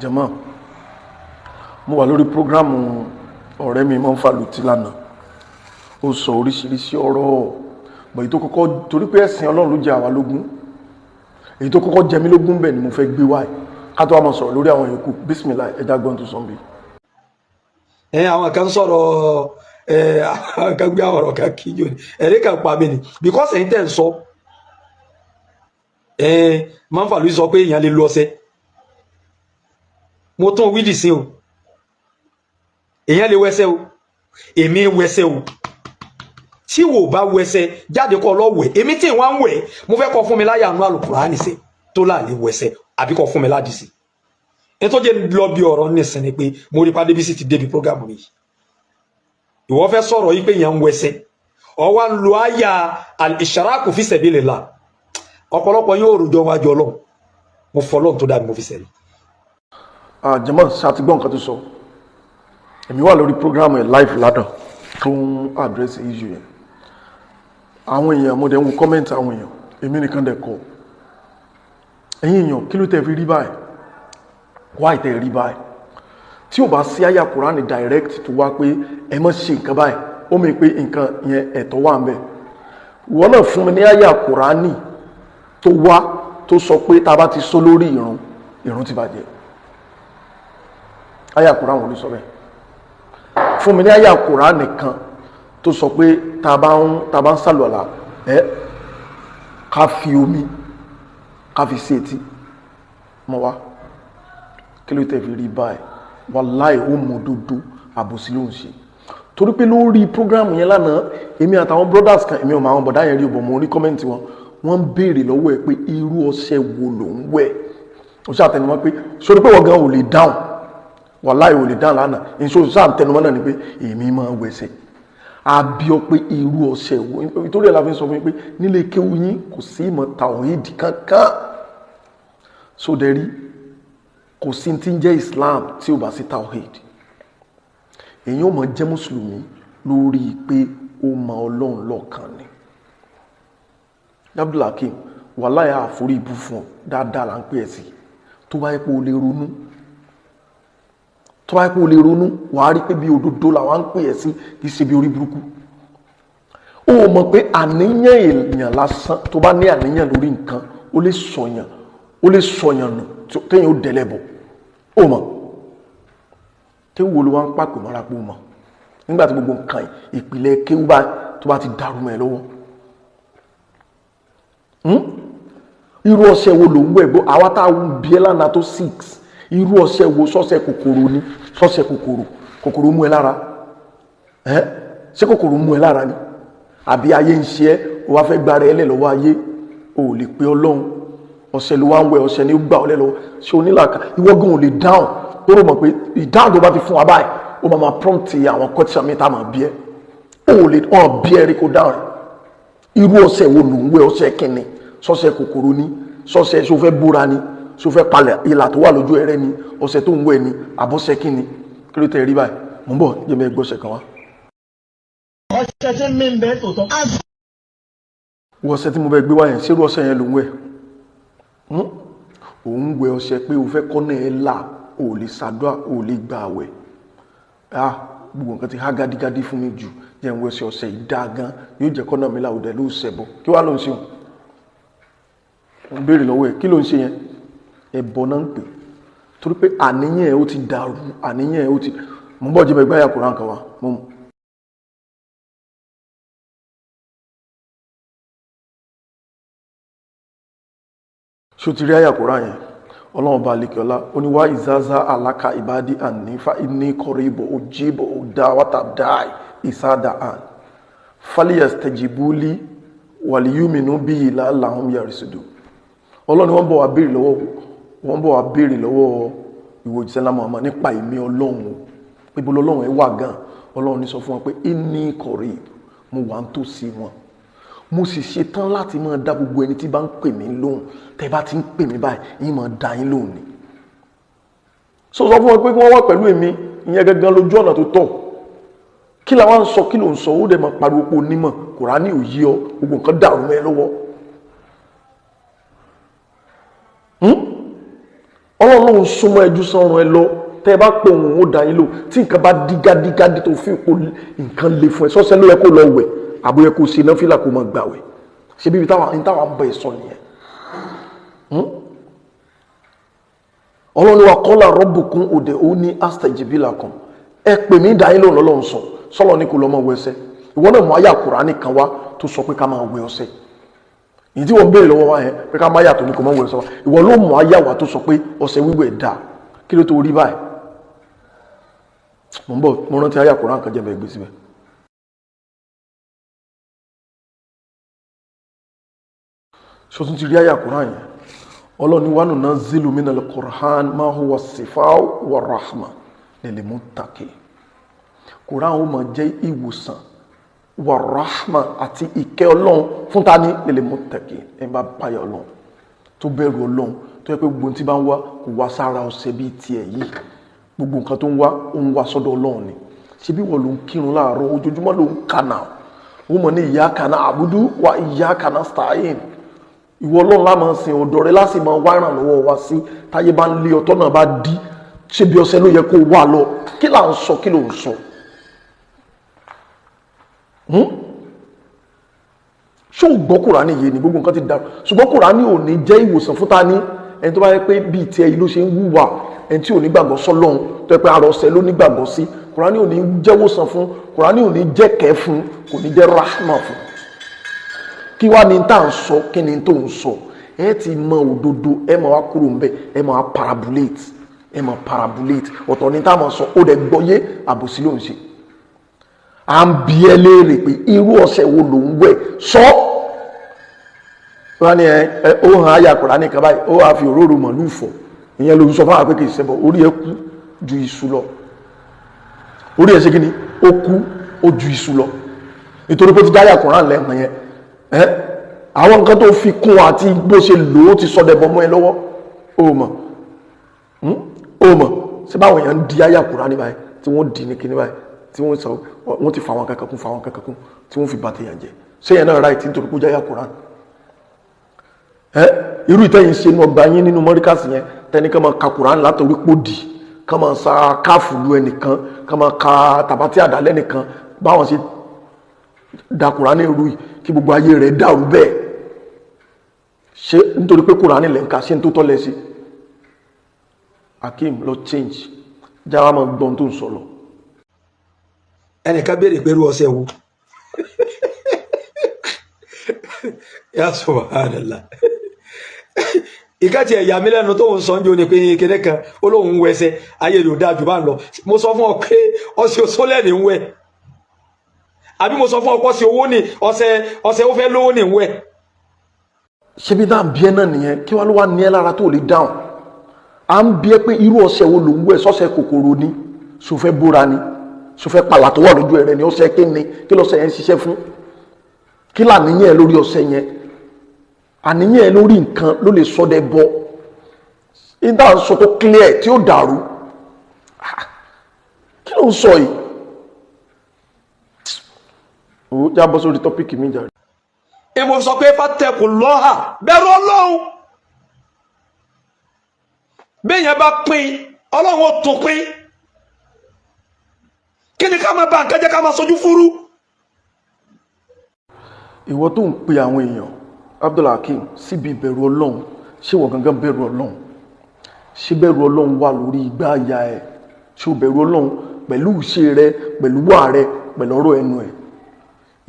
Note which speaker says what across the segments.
Speaker 1: Jàmáà, mo wà lórí programme ọ̀rẹ́ mi Mọ́ńfàlùtì lánàá. Ó sọ oríṣiríṣi ọ̀rọ̀ bọ̀. Èyí tó kọ́kọ́, torí pé ẹ̀sìn Ọlọ́run ló jẹ àwa lógún, èyí tó kọ́kọ́ jẹ mí lógún bẹ́ẹ̀ ni mo fẹ́ gbé wáyé, ká tó wá máa sọ̀rọ̀ lórí àwọn yòókù. Bísímìlà, ẹja gbọ́n tó sọ́n bí.
Speaker 2: Ẹ àwọn kan sọ̀rọ̀, ẹ àwọn kan gbé àwọn ọ̀rọ̀ kan kí jò ní ẹ̀rí kan pa mí ni, because ẹ̀yin tẹ̀ ń sọ, ẹ Mọ́ńfàlùtì sọ pé èèyàn lè lu ọṣẹ. Mo tún wíìdì sí o, èèyàn lè wẹsẹ o. Èmi wẹsẹ o. Tí wò bá wẹsẹ jáde kọ lọ wẹ. Èmi tí wọn ń wẹ, mo fẹ́ kọ fún mi láyà nú Àlùkùránì sẹ tó láàlè wẹsẹ, àbí kọ fún mi ládìsí. Nítorí lọ bí ọ̀rọ̀ nísìn ni pé mo rí Pádébísì ti débi program mi. Ìwọ fẹ́ sọ̀rọ̀ yìí pé èèyàn ń wẹsẹ, ọwọ́ ń lo àyà al-ishraku fi sabilillah. Ọ̀pọ̀lọpọ̀ yóò rojọ́ wájú Ọlọ́run. Mo fọlọ́run tó dá mi, mo fi sẹ́yìn.
Speaker 1: Jàmáà, ṣàtìgbọ́n nǹkan tó sọ. Èmi wà lórí program ẹ̀ live ládàn tó ń address issue yẹn. Àwọn èèyàn, mo dẹ̀ ń wo comment àwọn èèyàn, èmi nìkan dẹ̀ kọ́. Ẹ̀yin èèyàn, kí ló tẹ̀ fi rí báyìí? Why tẹ̀ rí báyìí? Tí ò bá sí àyà Kùránì direct tó wá pé ẹ má ṣe nǹkan báyìí, ó mì pé nǹkan yẹn ẹ̀tọ́ wà ń bẹ̀. Ìwọ náà fún mi ní àyà Kùránì tó wá tó sọ pé tá a bá ti sọ lórí ìrun, ìrun ti bàjẹ́. Àyà Kùránì wọ́n ló sọ bẹ́ẹ̀? Fún mi ní àyà Kùránì kan tó sọ pé tá a bá ń sàlùwàlà, ẹ ká fi omi, ká fi sí etí mọ́ wá. Kí ló tẹ̀ fi rí báyìí? Wàláì, ó mọ òdodo, àbòsí ló ń ṣe. Torí pé lórí program yẹn lánàá, èmi àtàwọn brothers kan, èmi ò mọ àwọn bọ̀dá yẹn rí ọ̀bọ̀, mo rí comment wọn. Wọ́n ń béèrè lọ́wọ́ ẹ̀ pé irú ọṣẹ wo ló ń wẹ̀. Ó ṣàtẹnumọ́ pé sórí pé wọ́n gan ò lè dáhùn. Wàláì, ò lè dáhùn lánàá. Ìṣó ṣàtẹnumọ́ náà ni pé èmi máa wẹ̀sẹ̀ àbí ọ pé irú ọṣẹ wo. Nítorí ẹ̀ la fi ń sọ fún yín pé nílé kéwu yín, kò sí ìmọ̀ tàwíìdì kankan sódẹ̀rí. Kò sí tí ń jẹ́ Islam tí ò bá sí tawhid. Èyàn ò mọ̀ jẹ́ mùsùlùmí lórí pé ó mọ Ọlọ́run lọ́kan ni. Abdulhakeem, wàláyà àforí ibú fún ọ. Dáadáa là ń pè ẹ́ sí. Tó bá yẹ pé o lè ronú, tó bá yẹ pé o lè ronú, wàá rí pé bí òdodo làwọn ń pè ẹ́ sí, kì í ṣe bí orí burúkú. Ó mọ̀ pé àníyàn èèyàn lásán, tó bá ní àníyàn lórí nǹkan, ó lè sọ̀yàn nù téèyàn ó dẹ̀lẹ̀ bọ̀. Ó mọ̀ kéwù wo ló wá ń pàpè mọ́ra pé ó mọ̀ nígbà tí gbogbo nǹkan ìpìlẹ̀ kéwù bá tó bá ti dàrú mọ́ ẹ lọ́wọ́? Irú ọṣẹ wo ló ń wẹ̀? Bó àwa tá a bí ẹ lánàá tó six, irú ọṣẹ wo? Sọ́ṣẹ kòkòrò ni? Sọ́ṣẹ kòkòrò, kòkòrò mú ẹ lára ẹ? Ṣé kòkòrò mú ẹ lára ni, àbí ayé ń ṣe ẹ, o wá fẹ́ gbára ẹ lẹ̀ lọ́wọ́ ayé, o ò lè pe Ọlọ́run, ọṣẹ ló wá ń wẹ̀, ọṣẹ ni ó gbà ọ lẹ́ lọ́wọ́? Ṣé onílàkà ìwọ gan ò lè dáhùn? Tó rò mọ̀ pé ìdáhùn tó bá ti fún wa báyìí, ó máa prompt àwọn question mi tá a máa bí ẹ. O ò lè hàn bí ẹ rí kó dáhùn rẹ̀. Irú ọṣẹ wo ló ń wẹ̀? Ọṣẹ kínni? Sọ́ṣẹ kòkòrò ni? Sọ́ṣẹ ṣó fẹ́ búra ni? Ṣó fẹ́ palẹ̀ ìlà tó wà lójú ẹrẹ́ ni ọṣẹ tó ń wẹ̀ ni, àbọ̀ṣẹ kínni? Kí ló tẹ̀ rí báyìí? Mò ń bọ̀, jẹ́ mi gbọ́ṣẹ kan wá.
Speaker 3: Ọṣẹ tí mi ń bẹ tòótọ́.
Speaker 1: Wọ ọṣẹ tí mo fẹ́ gbé wá yẹn, ṣérú ọṣẹ yẹn ló ń wẹ̀? Òun wẹ̀ ọṣẹ pé o fẹ́ kọ́nà ẹ̀ là, o ò lè ṣàdúrà, o ò lè gba àwẹ̀. Ah, gbogbo nǹkan ti há gádígádí fún mi jù, jẹ́ ń wẹ̀ ọṣẹ. Ọṣẹ yìí dáa gan, yóò jẹ́ kọ́nà mi là. Òdẹ ló ṣẹbọ. Kí wàá ló ń ṣe? Òun ń béèrè lọ́wọ́ ẹ̀, kí ló ń ṣe yẹn? Ẹbọ náà ń pè, torí pé àníyàn ẹ̀ ó ti dàrú, àníyàn ẹ̀ ó ti mú bọ́. Jẹ́ bẹ́ẹ̀ gbáyà Kùránì kan wá mo mú. Ṣó ti rí àyà Kùránì yẹn? Ọlọ́run bá lè ọlá, ó ní wá ìzáza alaka ìbádí àní fa ní kọrìbọ̀ òjìbọ̀ òdá wátà dáì ìsádà àn fálíyàs tẹjìbúlí wàlíyúmínú bí ìlà làwọn yàrìsìdò. Ọlọ́run ni wọ́n bọ̀ wá béèrè lọ́wọ́, wọ́n bọ̀ wá béèrè lọ́wọ́ ìwò ìjíṣẹ́ ńlá Muhammad nípa ìmí Ọlọ́run o, pé ibo lọ́lọ́run ẹ wà gan. Ọlọ́run ní sọ fún wọn pé ní kọrìbọ̀, mo wà ń tòsí wọn, mo sì ṣetán láti máa dá gbogbo ẹni tí bá ń pè mí lóhùn. Tẹ́ bá ti ń pè mí báyìí, yín máa dá yín lóhùn ni. So sọ fún wọn pé kí wọ́n wà pẹ̀lú èmi. Ìyẹn gangan lójú ọ̀nà tó tọ́. Kí làwọn ń sọ? Kí ló ń sọ? Ó dẹ̀ máa pariwo pé onímọ̀ Kùránì ò yí ọ, gbogbo nǹkan dàrú mọ́ ẹ lọ́wọ́. Ọlọ́run lòun súnmọ́ ẹjú sọ́run ẹ lọ. Tẹ́ ẹ bá pè òun, ó dá yín lò. Tí nǹkan bá dí gádígádí tó fi ipò nǹkan le fún ẹ, sọ́sẹ́ ló yẹ kó lọ wẹ̀, àbó yẹ kó ṣe náfìlà kó máa gbàwẹ̀? Ṣé bíbi táwa ní táwa ń bọ̀ ẹ̀ sọ nìyẹn? Ọlọ́run wa qala rabbukum ud'uni astajib lakum. Ẹ pè mí, dá yín lóhùn. Lọ́lọ́run sọ sọlọ ní kò lọ́mọ wẹsẹ̀. Ìwọ náà mọ àyà Kùránì kan wá tó sọ pé ká máa wẹ ọṣẹ. Èyí tí wọ́n béèrè lọ́wọ́ wa yẹn pé ká má yàtọ̀ ní kò mọ́ wẹ ọṣẹ wa, ìwọ ló mọ àyà wa tó sọ pé ọṣẹ wíwẹ̀ dáa. Kí ló tó rí báyìí? Mo ń bọ̀, mo rántí àyà Kùránì kan jẹ́ bẹ́ẹ̀ gbé síbẹ̀. Ṣọtún ti rí àyà Kùránì yẹn? Ọlọ́ni wa nunazzilu minal Qur'an ma huwa sifa'u wa rahma lil muttaqin. Kùránì ó máa jẹ́ ìwòsàn wa rahma àti ìkẹ́ Ọlọ́run fún ta ní lil muttaqin, ẹ̀ bá báyà Ọlọ́run, tó bẹ̀rù Ọlọ́run, tó yẹ pé gbogbo tí bá ń wá kò wá sára ọ̀sẹ̀ bíi tiẹ̀ yìí, gbogbo nǹkan tó ń wá, ó ń wá sọ́dọ̀ Ọlọ́run ni. Ṣé bí wọ́n ló ń kírun láàárọ̀ ojoojúmọ́, ló ń kànà, ó mọ̀ ní iyyaka na'budu wa iyyaka nasta'in, ìwọ Ọlọ́run lá máa sìn, ọ̀dọ̀ rẹ láti máa wá ìrànlọ́wọ́ wa sí. Táyé bá ń lé ọtọ́ náà bá dí, ṣé bí ọṣẹ ló yẹ kó wà lọ? Kí là ń sọ? Kí ló ń sọ? Ṣó o gbọ́ Kùránì yé ni? Gbogbo nǹkan ti dàrú, ṣùgbọ́n Kùránì ò ní jẹ́ ìwòsàn fún ta ní ẹni tó bá yẹ pé bíi tiẹ̀ yìí ló ṣe ń wúwà, ẹni tí ò ní gbàgbọ́ sọ́lọ́run, tó yẹ pé ara ọ̀sẹ̀ ló ní gbàgbọ́ sí. Kùránì ò ní jẹ́ wòsàn fún, Kùránì ò ní jẹ́ kẹ́ fún, kò ní jẹ́ rahma fún. Kí wá ní tá à ń sọ? Kí ni tó ń sọ? Ẹ ti mọ òdodo, ẹ máa wá kúrò ń bẹ, ẹ máa parabolate, ẹ máa parabolate. Ọ̀tọ̀ ní tá a máa sọ, ó dẹ̀ gbọ́yé, àbòsí ló ń ṣe. À ń bi ẹ léèrè pé irú ọṣẹ wo ló ń wẹ̀, sọ. Wọ́n ní ẹ ó hàn áyà Kùránì kan báyìí, ó wàá fi òróró màlúù fọ̀, ìyẹn ló ń sọ fún àwọn pé kì í ṣẹbọ. Orí ẹ kú ju iṣu lọ. Orí ẹ ṣe kí ni? Ó kú, ó ju iṣu lọ, nítorí pé ó ti dáyà Kùránì lẹ́hàn yẹn. Ẹ àwọn nǹkan tó fi kún àti bó ṣe lò ó ti sọdẹ̀bọ̀ mọ́ ẹ lọ́wọ́. Ó mọ̀, ó mọ̀ ṣé báwọn èèyàn ń di àyà Kùránì báyìí, tí wọ́n di ní kíní báyìí, tí wọ́n sọ wọ́n ti fa àwọn kankan kún, fa àwọn kankan kún, tí wọ́n fi bá tèèyàn jẹ. Ṣé yẹn náà ráìtì nítorí pé ó jẹ́ àyà Kùránì? Ẹ irú ìtẹ́yìn ṣe inú ọgbà yín nínú mọ́ríkàsì yẹn, tẹni ká máa ka Kùránì látòrí pòdì, ká máa sa káàfù lu ẹnìkan, ká máa ka tàbátì àdálẹ́ nìkan, báwọn ṣe da Kùránì rú yìí, kí gbogbo ayé rẹ̀ dàrú bẹ́ẹ̀. Ṣé nítorí pé Kùránì lẹ́ ń ka, ṣé n tó tọ́ lẹ sí? Akeem, lọ change, jáwá máa gbọ́n tó ń sọ lọ.
Speaker 2: Ẹnìkan béèrè pé irú ọṣẹ wo? Ya subhanallah, ìka tiẹ̀ yà mí lẹ́nu tó ń sọ ń jó ni pé kéde kan ó lóun ń wẹsẹ̀, ayé rẹ̀ ò dáa jù bá ń lọ. Mo sọ fún ọ pé ọṣẹ oṣólẹ̀ ní ń wẹ̀, àbí mo sọ fún ọ pé ọṣẹ owó ní ọṣẹ, ọṣẹ ó fẹ́ lówó ní ń wẹ̀.
Speaker 1: Ṣebí náà bí ẹ náà nìyẹn? Kí wàá ló wà ní ẹ lára tó lè dáhùn? À ń bí ẹ pé irú ọṣẹ wo ló ń wẹ̀? Sọ́ṣẹ kòkòrò ni? Sọfẹ́ bóra ni? Sọfẹ́ pàlà tó wà lójú ẹ rẹ ni? Ọṣẹ kí ni? Kí lọ́ṣẹ yẹn ń ṣiṣẹ́ fún? Kí làníyàn ẹ lórí ọṣẹ yẹn? Àníyàn ẹ lórí nǹkan ló lè sọdẹ bọ ìdá ń sọ tó clear tí ó dàrú. Kí ló ń sọ yìí? Ó jábọ́ sórí topic mi jàre.
Speaker 2: Èmo sọ pé fàtẹ́kù lọ́hà, bẹ̀rù Ọlọ́run. Béèyàn bá pín, Ọlọ́run ó tún pín. Kí ni ká máa bá nǹkan jẹ́, ká máa sojú fúrú?
Speaker 1: Ìwọ tó ń pe àwọn èèyàn, Abdulhakeem, síbi ìbẹ̀rù Ọlọ́run, ṣé ìwọ gangan bẹ̀rù Ọlọ́run? Ṣé bẹ̀rù Ọlọ́run wà lórí igbá àyà ẹ̀? Ṣé o bẹ̀rù Ọlọ́run pẹ̀lú ìṣe rẹ, pẹ̀lú wà rẹ, pẹ̀lú ọ̀rọ̀ ẹnu ẹ̀?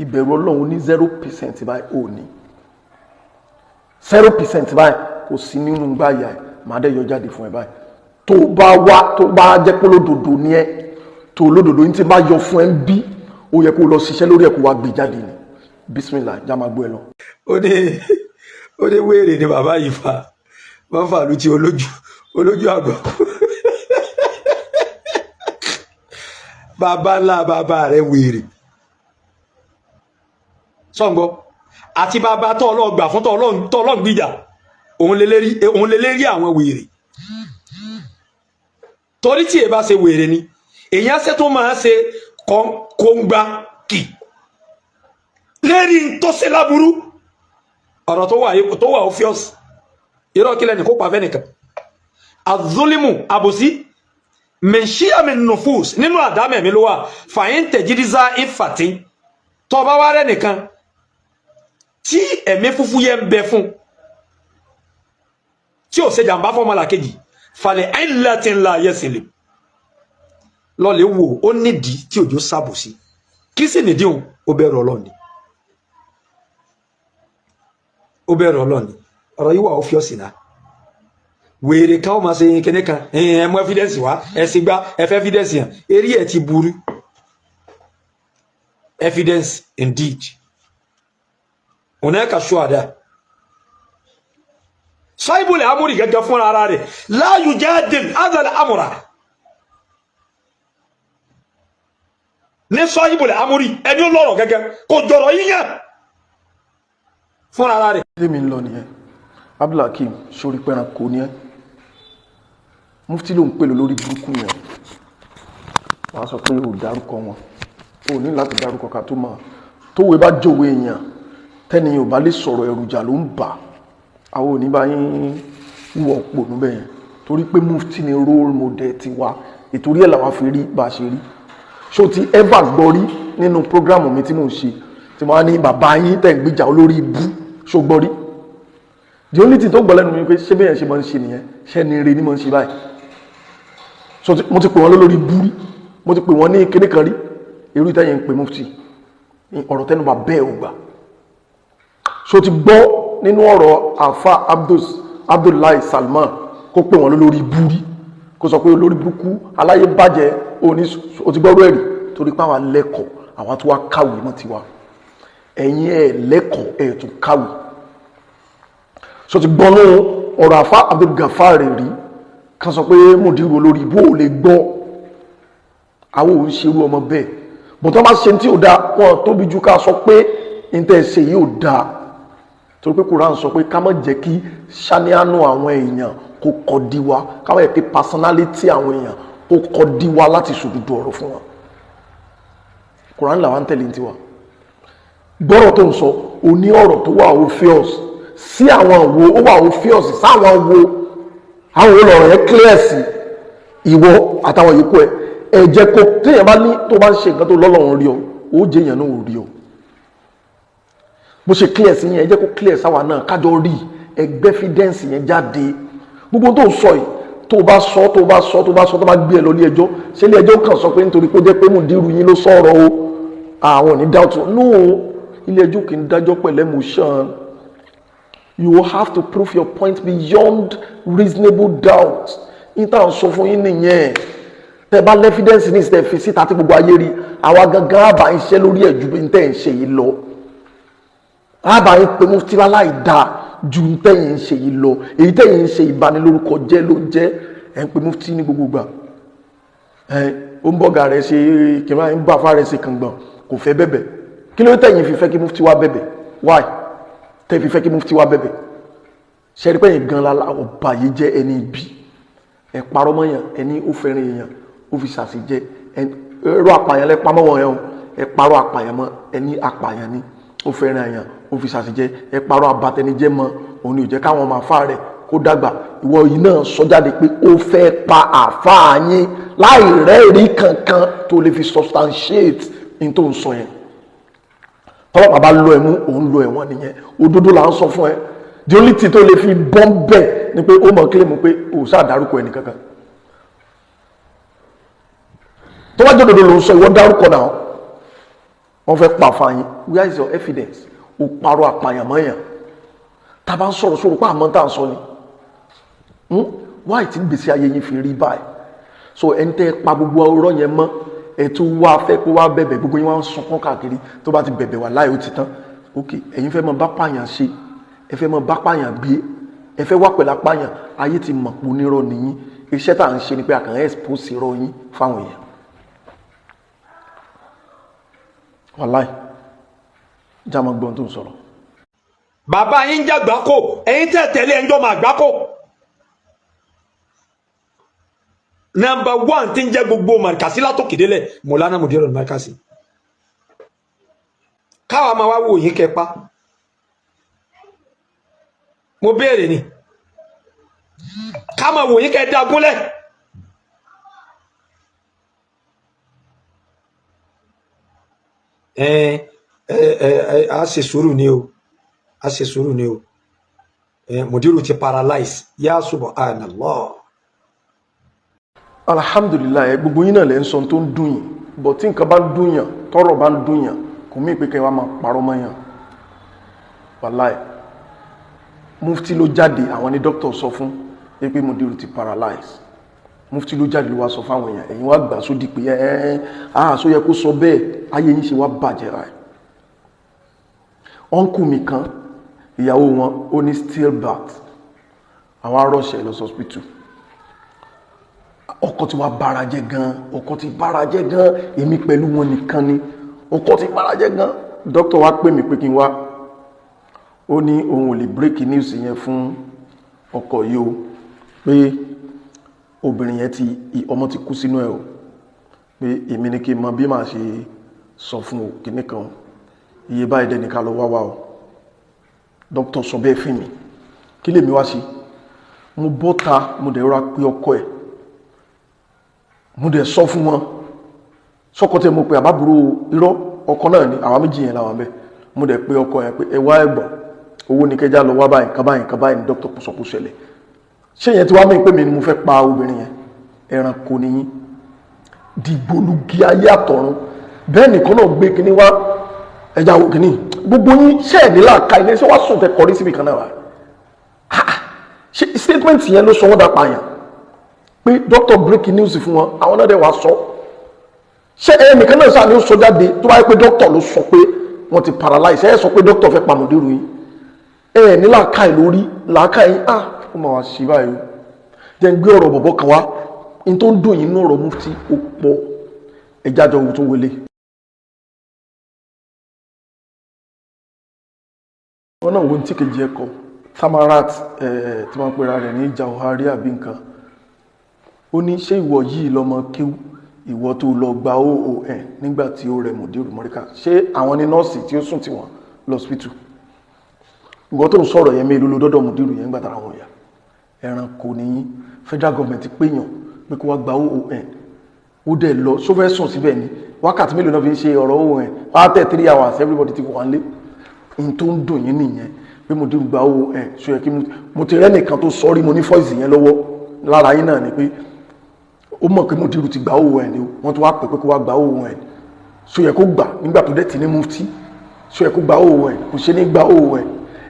Speaker 1: Ìbẹ̀rù Ọlọ́run ní 0% báyìí, ò ní 0% báyìí, kò sí nínú igbá àyà ẹ̀. Màá dẹ̀ yọ jáde fún ẹ báyìí. Tó bá wá, tó bá jẹ́ pé lódodo ní ẹ, tó lódodo ní tí bá yọ fún ẹ ń bí, ó yẹ kó lọ ṣiṣẹ́ lórí ẹ̀, kó wá gbé jáde ni. Bismillah, já máa gbọ́ ẹ lọ.
Speaker 2: Ó ní wéèrè ni bàbá yìí fa wọ́n fà lù tí olójú olójú àgbà. Bàbá ńlá bàbá rẹ̀ wéèrè sọ̀ǹgọ́ àti bàbá tó ọlọ́gbà fún tó ọlọ́gbìjà, òun lè lérí àwọn wéèrè. Torí tí èèbá ṣe wéèrè ni èèyàn ṣe tó máa ṣe kóńgbá kì lérí tó ṣe láburú. Ọ̀rọ̀ tó wà, tó wà obvious, irọ́ kílẹ̀ ní kó pa fẹ́nìkan. Azulimu àbòsí mẹ̀ṣíàmì nufus nínú àdámẹ̀mí ló wà. Fàyín tẹ̀jídísá ìfàtí tọba wa rẹ̀ nìkan tí ẹ̀mí fúfú yẹ ń bẹ fún tí ò ṣe jàǹbá fọmọlàkejì falẹ̀ ẹ̀ńlá yẹsìlẹ̀ lọ́lẹ̀ wò ó nídìí tí òjò sábòsí. Kí sì nídìí òun? Ó bẹ̀rù Ọlọ́run ni, ó bẹ̀rù Ọlọ́run ni. Ọ̀rọ̀ yìí wà ó fi ọ̀sìn náà. Wèrè kan ó máa ṣe kíní kan, ẹ mú evidence wá, ẹ sì gbá ẹ fẹ́ evidence yẹn, eré ẹ ti burú. Evidence indeed hunaka shuhada. Sahibul amuri gẹ́gẹ́ fúnra ara rẹ̀ la yujadil hadha amura ní sahibul amuri ẹni ó lọ́rọ̀ gẹ́gẹ́ kò jọ̀rọ̀ yíyàn fúnra ara rẹ̀.
Speaker 1: Tèmi ń lọ nìyẹn. Abdulhakeem sórí pẹran kò ní ẹ, mufti ló ń pèlò lórí burúkú yẹn. Wàá sọ pé ò dárúkọ wọn, ò ní láti dárúkọ ká tó máa tówe bá jòwé èèyàn tẹ́ni ò bá lè sọ̀rọ̀ ẹ̀rùjà ló ń bà. Àwọn ò ní bá yín wúwọ́ pònú bẹ́ẹ̀ yẹn, torí pé mufti ni role model tiwa, ìtorí ẹ̀ làwa fi rí bá a ṣe rí. Ṣó ti ever gbọ́ rí nínú prógrámù mi tí mò ń ṣe tí mo wá ní bàbá yín tẹ̀ ń gbìjà olórí ibú? Ṣó gbọ́ rí? The only thing tó gbọ́ lẹ́nu mi pé ṣé bẹ́ẹ̀ ṣe máa ń ṣe nìyẹn, ṣé ni ire ni máa ń ṣe báyìí. So mo ti pè wọ́n lólórí ibú rí, mo ti pè wọ́n ní kíní kan rí, irú ìtẹ́yìn ń pè mufti ọ̀rọ̀ tẹ́nu bá bẹ́ẹ̀ ò gbà. So ti gbọ́ nínú ọ̀rọ̀ àfa Abdullahi Salman kó pè wọ́n lólórí ibú rí, kó sọ pé olórí burúkú aláyé bàjẹ́ òní? O ti gbọ́rọ̀ ẹ̀rí torí pé àwa lẹ́kọ̀ọ́, àwa tó wá kàwé mọ́ tiwa, ẹ̀yin ẹ̀ lẹ́kọ̀ọ́ ẹ̀ tún kàwé. So ti gbọ́ nínú ọ̀rọ̀ àfa Abdul Gafar rí kan sọ pé mùdírù olórí ibú? Ò lè gbọ́. Àwọn ò ń ṣerú ọmọ bẹ́ẹ̀ bọ̀tọ́ bá ṣe tí ò dáa, wọn tóbi ju ká sọ pé n tẹ́ ṣe yìí ò dáa, torí pé Quran sọ pé ká má jẹ́ kí ṣáníánú àwọn èèyàn kó kọ́ di wa, ká má jẹ́ kí personality àwọn èèyàn kó kọ́ di wa láti sòdodo ọ̀rọ̀ fún wa. Quran làwọn ń tẹ̀lé tiwa. Gbọ́rọ̀ tó ń sọ, ò ní ọ̀rọ̀ tó wà obvious sí àwọn wo, ó wà obvious sáwọn wo, àwọn olọ̀rọ̀ yẹn clear sí ìwọ àtàwọn yòókù ẹ. Ẹ jẹ́ kó téèyàn bá ní tó bá ń ṣe nǹkan tó lọ́lọ́run rí ọ, ó jẹ́ èèyàn náà ò rí ọ. Bó ṣe clear sí yẹn, ẹ jẹ́ kó clear sáwa náà, kájọ rí ẹgbẹ́ evidence yẹn jáde. Gbogbo tó ń sọ yìí, tó bá sọ, tó bá sọ, tó bá sọ, tó bá gbé ẹ lọ ilé ẹjọ́, ṣé ilé ẹjọ́ kàn sọ pé nítorí pé ó jẹ́ pé mùdírù yín ló sọ̀rọ̀ o, àwọn ò ní doubt? No, ilé ẹjọ́ kì í dájọ́ pẹ̀lú emotion. You have to prove your point beyond reasonable doubt. Yín tá à ń sọ fún yín nìyẹn. Tẹ bá l'evidence ní ìsìtẹ̀ fi síta tí gbogbo ayé rí, àwa gangan àbá ń ṣe lórí ẹ̀ ju bí tẹ́ ń ṣe yìí lọ. Àbá yín pé mufti láì dáa ju tẹ́yìn ń ṣe yìí lọ. Èyí tẹ́yìn ń ṣe ìbanilórúkọ jẹ́ ló ń jẹ́. Ẹ̀ ń pe mufti ní gbogbo gbà, ẹ̀ ó ń bọ́gà rẹ̀ ṣe kìnnìún, ń bá afá rẹ̀ ṣe kàngbọ̀n, kò fẹ́ bẹ̀bẹ̀. Kí ló tẹ̀yìn fi fẹ́ kí mufti wá bẹ̀bẹ̀? Why tẹ́ fi fẹ́ kí mufti wá bẹ̀bẹ̀? Ṣe rí pẹ́yìn gan la ọba yìí jẹ́ ẹni ibi? Ẹ̀ parọ́ mọ́yàn, ẹni ó fẹ́ràn èèyàn, ó fi ṣàṣìjẹ ẹ̀rọ apààyàn lẹ́ pamọ́ wọn yẹn o. Ẹ̀ parọ́ apààyàn mọ́, ẹni apààyàn ni, ó fẹ́ràn èèyàn, ó fi ṣàṣìjẹ. Ẹ̀ parọ́ abatẹnijẹ́ mọ́, òun ni ò jẹ́ káwọn ọmọ àfa rẹ̀ kó dàgbà. Ìwọ yìí náà sọ jáde pé ó fẹ́ pa àfa yín láì rẹ́ẹ̀rí kankan tó lè fi substantiate ní tó ń sọ yẹn. Tọ́lọ́pàá bá lọ ẹ̀mú, òun lọ ẹ̀wọ̀n nìyẹn. Òdodo là ń sọ fún ẹ. The only thing tó lè fi bọ́n bẹ́ẹ̀ ni pé ó mọ̀ kílèmù pé ó sáà dárúkọ ẹnì kankan. Tó bá jẹ́ òdodo ló ń sọ, ìwọ dárúkọ náà. Wọ́n fẹ́ pa àfa yín, where is your evidence? Ó parọ́ àpàyàn mọ́yàn. Tá a bá ń sọ̀rọ̀ sọ̀rọ̀ pé àmọ́ tá à ń sọ ni, why tí gbèsè ayé yín fi rí báyìí? So ẹni tẹ́ pa gbogbo ọ̀rọ̀ yẹn mọ́, ẹ tún wá fẹ́ kó wá bẹ̀bẹ̀, gbogbo yín wá ń sunkún káàkiri. Tó bá ti bẹ̀bẹ̀, wà láì ó ti tán. Ok, ẹ̀yin fẹ́ mọ bá pààyàn ṣe, ẹ fẹ́ mọ bá pààyàn gbé, ẹ fẹ́ wá pẹ̀lú apààyàn. Ayé ti mọ̀ pé onírọ́ nìyí. Iṣẹ́ tá à ń ṣe ni pé a kàn expose irọ́ yín fáwọn èèyàn. Wàláì jámọ́ gbọ́n tó ń sọ̀rọ̀.
Speaker 2: Bàbá yín jẹ́ àgbákò, ẹ̀yin tẹ̀ tẹ̀lé ẹ̀ńjọ́ máa àgbákò. Number one tí ń jẹ́ gbogbo marikasi látòkèdélẹ̀, Mọ̀lánà Mùdírù marikasi. Káwa máa wá wò yín kẹpa. Mo béèrè ni. Ká máa wò yín kẹ́ ẹ dá gúnlẹ̀. Ẹ ẹ ẹ, a ṣe sùúrù ni o, a ṣe sùúrù ni o. Ẹ, Mùdírù ti paralyze, ya subhanallah.
Speaker 1: Alhamdulilayi, gbogbo yín náà lè ń sọ tó ń dùn yín bọ̀. Tí nǹkan bá ń dùn yàn, tọ́rọ̀ bá ń dùn yàn, kò mí pé kẹ́ wá máa parọ́ mọ́ yàn. Wàláì, mufti ló jáde, àwọn ní dókítà sọ fún pé Mùdírù ti paralyze. Mufti ló jáde, ló wá sọ fáwọn èèyàn. Ẹ̀yin wá gbà sódì pé ẹ ẹ àá sọ yẹ kó sọ bẹ́ẹ̀. Ayé yín ṣe wá bàjẹ́ ra ẹ̀. Uncle mi kan, ìyàwó wọn ó ní stillbirth. Àwọn arọ́ṣẹ́ lọ sí hospital. Ọkọ ti wá bára jẹ́ gan, ọkọ ti bára jẹ́ gan. Èmi pẹ̀lú wọn nìkan ni ọkọ ti bára jẹ́ gan. Dókítà wá pè mí pé kí n wá. Ó ní òun ò lè break news yẹn fún ọkọ yìí o, pé obìnrin yẹn ti, ọmọ ti kú sínú ẹ̀ o, pé èmi ni kí n mọ bí màá ṣe sọ fún o. Kíní kan, iye báyìí dẹ́ni ká lọ wá wá o. Dókítà sọ bẹ́ẹ̀ fún mi. Kí lèmi wá ṣe? Mo bọ́ta, mo dẹ̀ rọra pé ọkọ ẹ̀, mo dẹ̀ sọ fún wọn. Sọkọ tẹ mo pe àbábúrò, irọ́, ọkọ náà ni, àwa méjì yẹn làwọn bẹ. Mo dẹ̀ pé ọkọ yẹn pé ẹ wá, ẹ̀gbọ́n, owó ní kẹjá lọ wá báyìí, nǹkan báyìí, nǹkan báyìí ní dókítà sọ kó ṣẹlẹ̀. Ṣé yẹn ti wá mí pé mi ni mo fẹ́ pa obìnrin yẹn? Ẹranko ni yín, dìgbòlugi ayé àtọ̀run. Bẹ́ẹ̀ nìkan náà gbé kinní wá, ẹja wo kinní. Gbogbo yín, ṣé ẹ̀ nílà ka ilé? Ṣé wàá sùn tẹ kọrí síbi kan náà wá? Ṣé statement yẹn ló sọ wọ́n dà pààyàn, pé doctor break news fún wọn, àwọn náà dẹ̀ wá sọ? Ṣé ẹ nìkan náà sáà ni ó sọ jáde? Tó bá yẹ pé doctor ló sọ pé wọ́n ti paralyze, ẹ sọ pé doctor fẹ́ pa Mùdírù yín. Ẹ ní làákàyè lórí làákàyè. Ah, ó máa wá sí báyìí o. Jẹ́ ń gbé ọ̀rọ̀ bọ̀bọ̀ kan wá n tó ń dùn yín nínú ọ̀rọ̀ mufti. Ó pọ̀, ẹ jájọ ohun tó wọlé. Wọn náà wo ní tí kejì ẹ kọ Samarat ẹ tí wọ́n pera rẹ̀ ní Jauhari àbí nǹkan. Ó ní ṣé ìwọ yìí lọmọ kíw, ìwọ tó lọ gba OON nígbà tí ó rẹ Mùdírù Mọ́ríkà? Ṣé àwọn ní nọ́ọ̀sì tí ó sùn tí wọ́n lọ́sípítù? Ìwọ tó ń sọ̀rọ̀ yẹn, mélòó ló dọ́dọ̀ Mùdírù yẹn nígbà tára wọn yà? Ẹranko nìyí. Federal government péyàn pé kó wá gba OON, ó dẹ̀ lọ. Só fẹ́ sùn síbẹ̀ ni? Wákàtí mélòó náà fi ń ṣe ọ̀rọ̀ OON? Wá tẹ̀ 3 hours, everybody ti wà nílé. N tó ń dùn yín nìyẹn, pé Mùdírù gba OON. Ṣó yẹ kí mo ti rẹ́ nìkan tó sọ rí? Mo ní voice yẹn lọ́wọ́. Lára yín náà ni pé ó mọ̀ pé Mùdírù ti gba OON ni. Wọ́n tún wá pè pé kó wá gba OON. Ṣó yẹ kó gbà nígbà tó dẹ̀ ti ní mufti? Ṣó yẹ kó gba OON? Kò ṣe ní gba OON.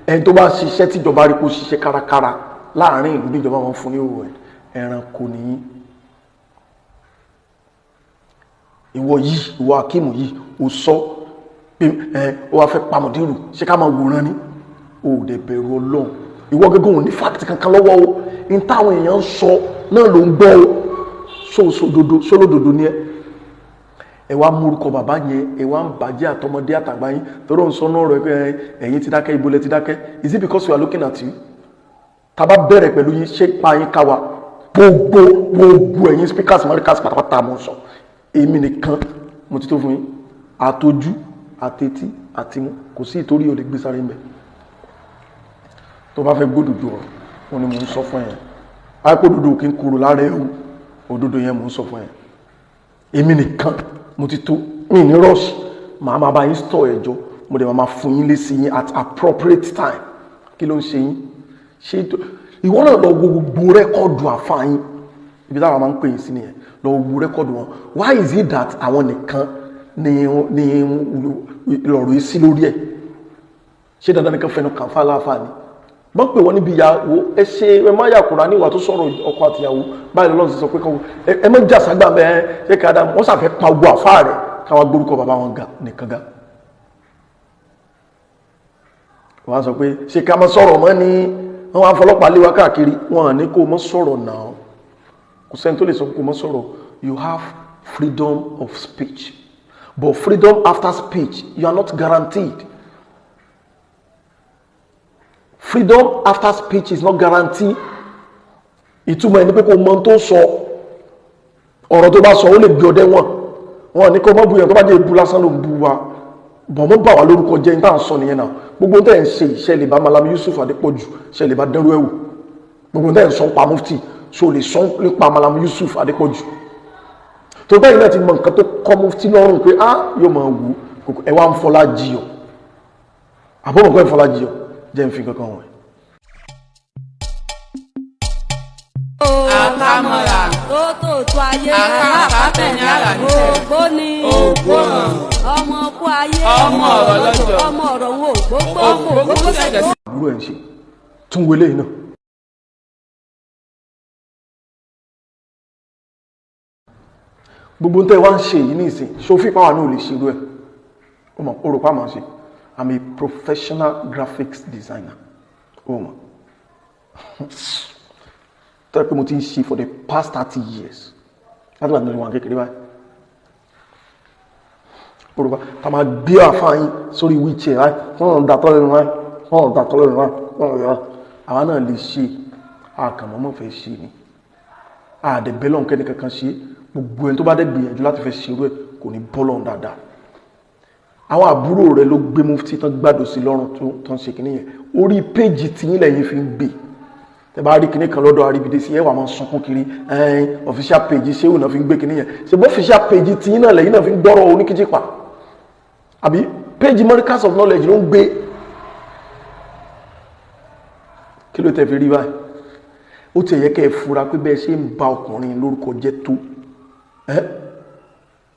Speaker 1: Ẹni tó bá ṣiṣẹ́ tíjọba rí kó ṣiṣẹ́ kárakára láàrin ìlú, níjọba wọn fún ní OON. Ẹranko nìyí. Ìwọ yìí, ìwọ Akíìmù yìí, ó sọ pé ẹ ó wá fẹ́ pa Mùdírù. Ṣé ká máa wòran ni? Ó dẹ̀ bẹ̀rù Ọlọ́run. Ìwọ gẹ́gẹ́ òun ní fact kankan lọ́wọ́ o. Ní táwọn èèyàn ń sọ náà ló ń gbọ́ o. Sóòsódodo sólódodo ni ẹ. Ẹ wá múrúkọ bàbá yẹn, ẹ wá ń bàjẹ́ àtọmọdé àtàgbà yín. Torí òun sọ náà rẹ pé ẹ̀yin ti dákẹ́. Ibo lẹ ti dákẹ́? Is it because we are looking at you? Tá bá bẹ̀rẹ̀ pẹ̀lú yín, ṣé pa yín ká wa? Gbogbo gbogbo ẹ̀yin speakers Americas pátápátá, mo sọ, èmi nìkan mo ti tó fún yín. Àtọjú, àtẹtí, àtìmú, kò sí ìtorí ò lè gbé sáré ń bẹ. Tó bá fẹ́ gbódòdó ọ̀rọ̀ wọn ni mò ń sọ fún ẹ. Àìpé òdodo kì í kúrò lára ẹ o. Òdodo yẹn mò ń sọ fún ẹ. Èmi nìkan mo ti tó mi ní rush. Màá máa bá yín store ẹjọ́, mo dẹ̀ máa fún yín lésì yín at appropriate time. Kí ló ń ṣe yín? Ṣé ìwọ náà lọ wo gbogbo record àfáàyín? Ibi táwọn máa ń pè yín sí nìyẹn. Lọ wo record wọn. Why is it that àwọn nìkan ni lọ̀rọ̀ yìí sí lórí ẹ̀? Ṣé dandan nìkan fẹnu kàn fún aláàfáà ni wọ́n pè wọ́n níbi ìyàwó? Ẹ ṣe, ẹ má yà kúrò ní ìwà tó sọ̀rọ̀ ọkọ àtìyàwó báyìí lọ́lọ́run ti sọ pé kọ́ ẹ má jà ságbà bẹ́ẹ̀. Ṣé ká dáa? Wọ́n ṣàfẹ́ pa gbogbo àfáà rẹ̀, káwá gbórúkọ bàbá wọn ga nìkan ga. Wọ́n á sọ pé ṣé ká má sọ̀rọ̀ mọ́ ni? Wọ́n wá fọlọ́pàá lé wa káàkiri. Wọ́n ní kó má sọ̀rọ̀ náà. Kò sẹ́ni tó lè sọ kó má sọ̀rọ̀. You have freedom of speech, but freedom after speech, you are not guaranteed. Freedom after speech is not guaranteed. Ìtumọ̀ ẹni pé kò mọ tó sọ. Ọ̀rọ̀ tó bá sọ, ó lè gbé ọdẹ wọn. Wọn ní kó mọ́ bu yẹn. Tó bá jẹ́ ibu lásán ló ń bu wa bọ̀, mọ́ bà wá lórúkọ jẹ́. Níta sọ nìyẹn náà. Gbogbo tẹ́ ẹ̀ ń ṣe, ìṣẹ́ lè bá Mallam Yusuf Adépọ̀jù, ṣe lè bá dẹ́rú ẹ̀wò. Gbogbo tẹ́ ẹ̀ ń sọ pa mufti, Ṣó lè sọ nípa Malam Yusuf Adépọ̀jù? Tó báyìí náà ti mọ nǹkan tó kọ́ mufti lọ́rùn pé á yóò máa wù ú, ẹ wá ń fọlá jiyọ̀. Àbọ̀mọ̀ kọ́ ẹ̀ fọlá jiyọ̀ jẹ́ ń fi kankan wọ̀nyí.
Speaker 4: Àkàmọ̀ra.
Speaker 5: Tó tó tó ayé.
Speaker 4: Àkàkàtẹ̀ ní àrà níṣẹ́.
Speaker 5: Ògbóni.
Speaker 4: Ògbóràn.
Speaker 5: Ọmọ kú ayé.
Speaker 4: Ọmọ ọ̀rọ̀ lọ́jọ́.
Speaker 5: Ọmọ ọ̀rọ̀ ń ògbógbó.
Speaker 4: Ògbógbó ṣẹ̀ṣẹ̀ sí.
Speaker 1: Àbúrò ẹ̀ ń ṣe tún wọlé yìí náà. Gbogbo tẹ́ wá ń ṣe yìí ní ìsìn ṣòfin pàwọn náà ò lè ṣerú ẹ̀. Ó mọ̀, ó rò pa máa ṣe. I'm a professional graphics designer. Ó mọ̀ tó yẹ pé mo ti ń ṣe for the past 30 years láti wà nínú ìwọ̀n kékeré báyìí. Ó rò pa tá máa gbé àfáàyín sórí wheelchair báyìí, wọ́n ń dàtọ́ lẹ́nu báyìí, wọ́n ń dàtọ́ lẹ́nu báyìí, wọ́n ń dàtọ́. Àwa náà lè ṣe, àkànmọ́mọ́ fẹ́ ṣe ni àdẹ̀bẹ́lọ́n kẹ́ni kankan ṣe. Gbogbo ẹni tó bá dẹ̀ gbìyànjú láti fẹ́ ṣerú ẹ̀ kò ní bọ́lọ́n dáadáa. Àwọn àbúrò rẹ ló gbé mufti tán gbàdọ̀ sí lọ́rùn tó ń ṣe kínní yẹn. Orí péjì tiyín lẹ́yìn fi ń gbé. Tẹ bá rí kínní kan lọ́dọ̀ Àríbidé sí, ẹ wà máa sunkún kiri. Ẹn official page ṣéwù náà fi ń gbé kínní yẹn. Ṣe bó official page tiyín náà lẹ́yìn náà fi ń gbọ́rọ̀ oníkíjì pa, àbí page Markaz of Knowledge ló ń gbé? Kí ló tẹ fi rí báyìí? Ó ti yẹ kẹ́ ẹ fura pé bẹ́ẹ̀ ṣe ń ba ọkùnrin lórúkọ jẹ́ tó, ẹ́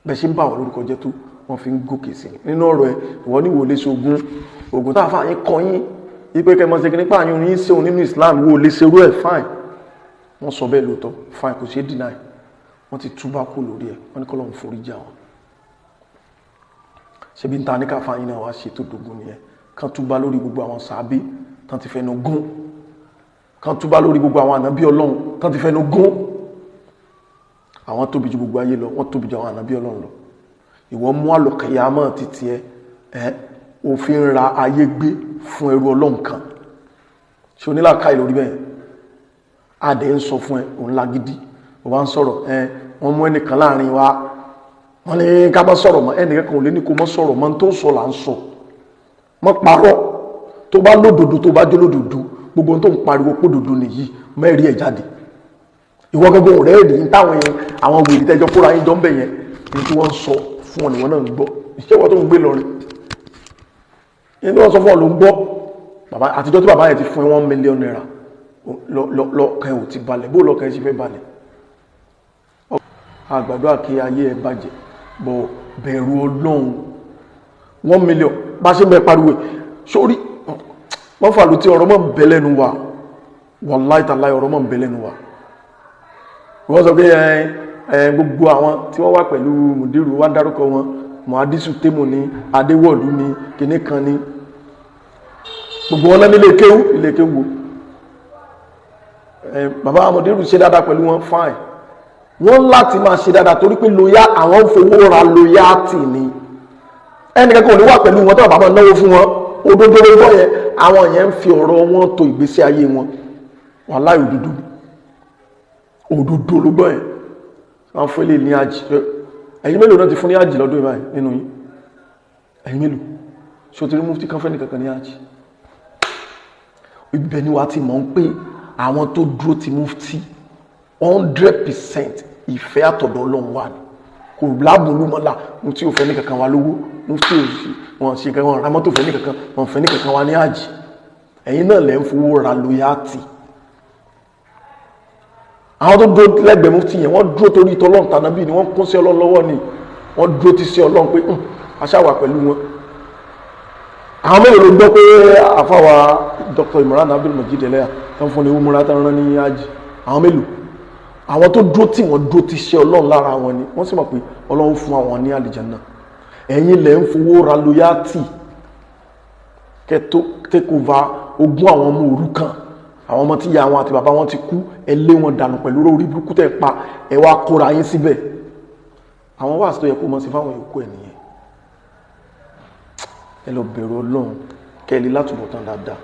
Speaker 1: bẹ́ẹ̀ ṣe ń ba àwọn lórúkọ jẹ́ tó, wọ́n fi ń gòkè sí i nínú ọ̀rọ̀ ẹ. Ìwọ ní wò lè ṣe ogun ogun tá a fà yín kọ́ yín ipe kẹ́ mọ̀ ṣe kí nípa àyùn yín ṣeun nínú Islam, wò lè ṣerú ẹ̀. Fine, wọ́n sọ bẹ́ẹ̀ lóòótọ́. Fine, kò ṣeé deny. Wọ́n ti túbá kú lórí ẹ̀, wọ́n ní kọ́ lọ́n forí jà wọ́n. Ṣebí ń ta ní káfa yín náà wá ṣe tó dogun nìyẹn. Kán túbá lórí gbogbo àwọn sàábé tán ti fẹnu gún, kán túbá lórí gbogbo àwọn ànábí Ọlọ́run tán ti fẹnu gún. Àwọn tóbi ju gbogbo ayé lọ, wọ́n tóbi ju àwọn ànábí Ọlọ́run lọ. Ìwọ mú àlùkìyámọ̀ títí ẹ ẹ òfin ra ayé gbé fún ẹrú Ọlọ́run kan. Ṣe onílàkà ìlórí bẹ́ẹ̀? Adẹ̀ ń sọ fún ẹ, òun lágídí, ò bá ń sọ̀rọ̀. Ẹ wọ́n mú ẹnìkan láàrin wa, wọ́n ní ká má sọ̀rọ̀ mọ́. Ẹnìkan kan ò lé ní kó má sọ̀rọ̀ mọ́. Tó ń sọ là ń sọ, mọ́ parọ́. Tó bá lódodo, tó bá jó lódodo, gbogbo ohun tó ń pariwo pódodo nìyí, mẹ́rin ẹ̀ jáde. Ìwọ gẹ́gẹ́ ọ̀rẹ́ rí ní táwọn yẹn, àwọn wèrè tẹ́jọ́ kóra yín jọ ń bẹ̀ yẹn ní tí wọ́n ń sọ fún ọ nìwọ́n náà ń gbọ́. Iṣẹ́ wọ́n tó ń gbé lọrin ní tí wọ́n sọ fún ọ ló ń gbọ́. Bàbá àtijọ́ tí bàbá yẹn ti fún ẹ ₦1 million, lọ́kàn ẹ̀ ò ti balẹ̀. Bó lọ́kàn ẹ̀ ṣe fẹ́ balẹ̀? Àgbàdo àkè ayé ẹ̀ bàjẹ́ bọ̀. Bẹ̀rù Ọlọ́run. 1 million bá ṣe ń bẹ pariwo ẹ̀ sórí wọ́n fà ló tí ọ̀rọ̀ mọ̀ ń bẹ lẹ́nu wa. Wàláì tàláì, ọ̀rọ̀ mọ̀ ń bẹ lẹ́nu wa. Wọ́n sọ pé ẹ ẹ gbogbo àwọn tí wọ́n wà pẹ̀lú mùdírù wá dárúkọ wọn, Mọ̀hádísù Tèmù ní, Adéwọ̀lú ní, kinní kan ní, gbogbo wọn náà nílé kéwú. Ilé kéwú wo? Ẹ bàbá mùdírù ṣe dáadáa pẹ̀lú wọn. Fine, wọ́n láti máa ṣe dáadáa torí pé lóyá àwọn ń fowó ra loyalty ni. Ẹnìkan kò ní wà pẹ̀lú wọn tó bàbá máa náwó fún wọn. Òdodo ló gbọ́ yẹn. Àwọn yẹn ń fi ọ̀rọ̀ wọn tó ìgbésí ayé wọn. Wàláhì, òdodo òdodo ló gbọ́ yẹn. Wọ́n fún ilé ní àjì. Ẹ̀yin mélòó náà ti fún ní àjì lọ́dún ìbáyìí nínú yín? Ẹ̀yin mélòó? Ṣé o ti rí mufti kan fẹ́ ní kankan ní àjì? Ibẹ̀ ni wàá ti mọ̀ ń pé àwọn tó dúró ti mufti 100%, ìfẹ́ àtọ̀dọ̀ Ọlọ́run wà ní kò lábùlùmọ́lá. Mufti ò fẹ́ ní kankan wa lówó, mufti ò sí wọn ṣe kankan, wọn ra mọ́tò fẹ́ ní kankan, wọn fẹ́ ní kankan wa ní àjì. Ẹ̀yin náà lẹ́ ń fowó ra loyalty. Àwọn tó dúró lẹ́gbẹ̀ẹ́ mufti yẹn, wọ́n dúró torí tọ́lọ́run tànàbí ni. Wọ́n kún sí Ọlọ́run lọ́wọ́ ni. Wọ́n dúró ti sí Ọlọ́run pé aṣáwà pẹ̀lú wọn. Àwọn mélòó ló gbọ́ pé àfàwà Dr. Imran Abdul Majid Eleha tó ń fún ní umura tó ń rán ní ájì? Àwọn mélòó? Àwọn tó dúró tí wọ́n dúró ti ṣe Ọlọ́run lára wọn ni. Wọ́n sì mọ̀ pé Ọlọ́run fún àwọn ní àlìjánnà. Ẹ̀yin lẹ̀ ń fowó ra loyalty kẹ́ tó take over ogún àwọn ọmọ òrukàn, àwọn ọmọ tí ìyá wọn àti bàbá wọn ti kú. Ẹ lé wọn dànù pẹ̀lú orí burúkú tẹ̀ pa. Ẹ wá kóra yín síbẹ̀. Àwọn wáàsí tó yẹ kó mọ̀ sí fáwọn yòókù ẹ̀ nìyẹn. Ẹ lọ bẹ̀rù Ọlọ́run kẹ́ ẹ lè látúbọ̀tán dáadáa.